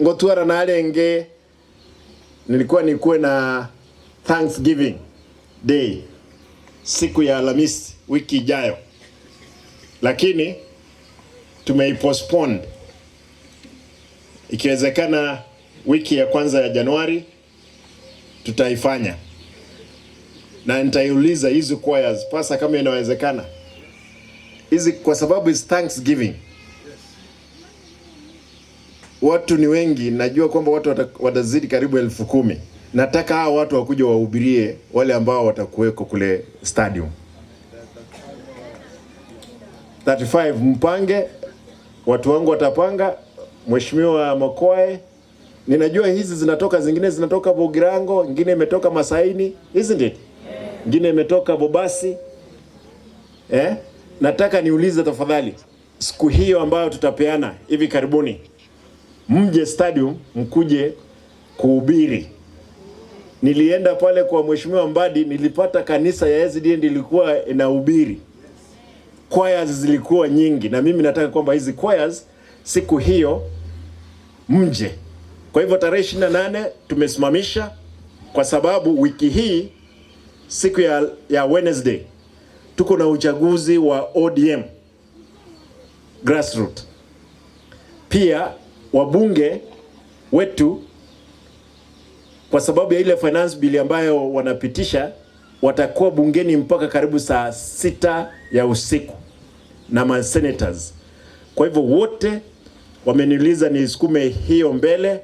Ngotwara narenge nilikuwa nikuwe na Thanksgiving Day siku ya Alhamisi wiki ijayo, lakini tumeipostpone, ikiwezekana wiki ya kwanza ya Januari tutaifanya, na nitaiuliza hizi choirs pasa kama inawezekana hizi, kwa sababu is Thanksgiving, watu ni wengi, najua kwamba watu watazidi karibu 10,000. Nataka hao watu wakuja wahubirie wale ambao watakuweko kule stadium. 35 mpange, watu wangu watapanga. Mheshimiwa Makoe, ninajua hizi zinatoka, zingine zinatoka Bogirango, ingine imetoka Masaini, isn't it? Ingine imetoka Bobasi. Eh? Nataka niulize tafadhali, siku hiyo ambayo tutapeana hivi karibuni, mje stadium mkuje kuhubiri. Nilienda pale kwa Mheshimiwa Mbadi, nilipata kanisa ya SDA ilikuwa inahubiri, choirs zilikuwa nyingi, na mimi nataka kwamba hizi choirs siku hiyo mje. Kwa hivyo tarehe 28 tumesimamisha kwa sababu wiki hii siku ya Wednesday tuko na uchaguzi wa ODM grassroots. Pia wabunge wetu kwa sababu ya ile finance bill ambayo wanapitisha watakuwa bungeni mpaka karibu saa 6 ya usiku na ma senators. Kwa hivyo wote wameniuliza nisukume hiyo mbele,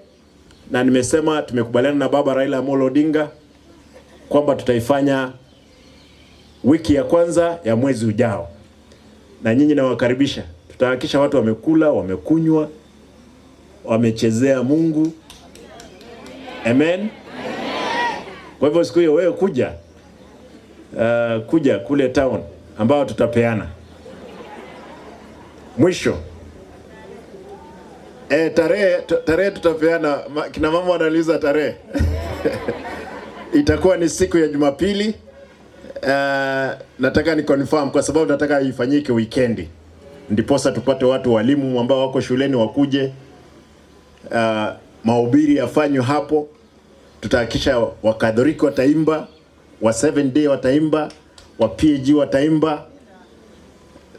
na nimesema tumekubaliana na baba Raila Amolo Odinga kwamba tutaifanya wiki ya kwanza ya mwezi ujao, na nyinyi nawakaribisha. Tutahakikisha watu wamekula, wamekunywa, wamechezea Mungu. Amen. Kwa hivyo siku hiyo wewe kuja kule town ambao tutapeana mwisho. Tarehe tutapeana, kina mama wanauliza tarehe. Itakuwa ni siku ya Jumapili. Nataka ni confirm kwa sababu nataka ifanyike weekendi, ndiposa tupate watu walimu ambao wako shuleni wakuje, mahubiri yafanywe hapo. Tutahakikisha Wakatholiki wataimba, wa Seven Day wataimba, wa PAG wataimba.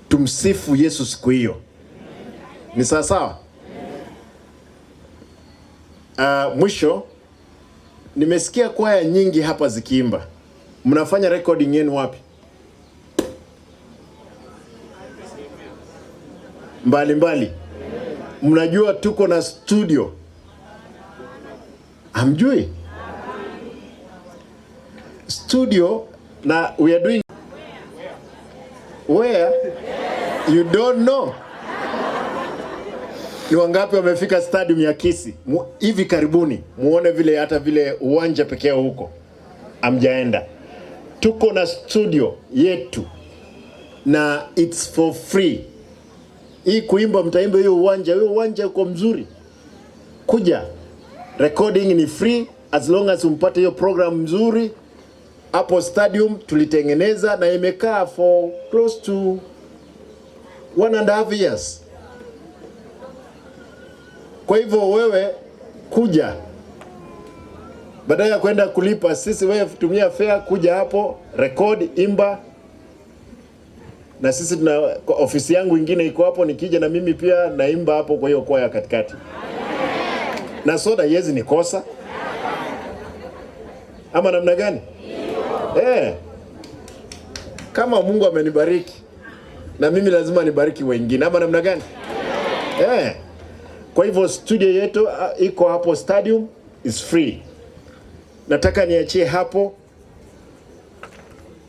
Tumsifu Yesu siku hiyo. Ni sawa sawa? Mwisho, nimesikia kwaya nyingi hapa zikiimba. Mnafanya recording yenu wapi? Mbali mbali. Mnajua tuko na studio? Hamjui? Studio na we are doing where? You don't know? Ni wangapi wamefika stadium ya Kisii hivi karibuni? Muone vile hata vile uwanja pekee huko hamjaenda. Tuko na studio yetu na it's for free. Hii kuimba mtaimba hiyo uwanja, hiyo uwanja uko mzuri. Kuja recording ni free as long as umpate hiyo program mzuri. Hapo stadium tulitengeneza na imekaa for close to 1.5 years. Kwa hivyo wewe kuja, badala ya kwenda kulipa sisi, wewe tumia fare kuja hapo, record, imba. Na sisi tuna ofisi yangu ingine iko hapo, nikija na mimi pia naimba hapo kwa hiyo kwaya katikati. Na soda yezi ni kosa ama namna gani? Kama Mungu amenibariki na mimi lazima nibariki wengine ama namna gani? Kwa hivyo studio yetu iko hapo stadium, is free. Nataka niachie hapo.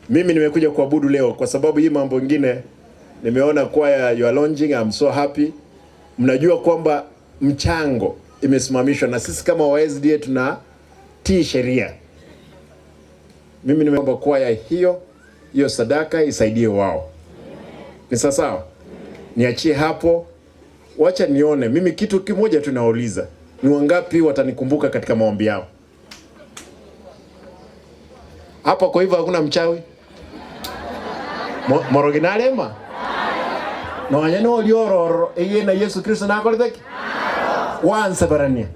Mimi nimekuja kuabudu leo kwa sababu hii mambo ingine nimeona kwaya you are launching, I'm so happy. Mnajua kwamba mchango imesimamishwa na sisi kama wa SDA tunatii sheria. Mimi nimeomba kwaya hiyo sadaka isaidie wao. Ni sawa sawa? Niachie hapo. Wacha nione. Mimi kitu kimoja tu nauliza. Ni wangapi watanikumbuka katika maombi yao? Hapa kwa hivyo hakuna mchawi. Moroginalema. No anyano oliororo eye na Yesu Kristo nakoreteki. Wanse barania.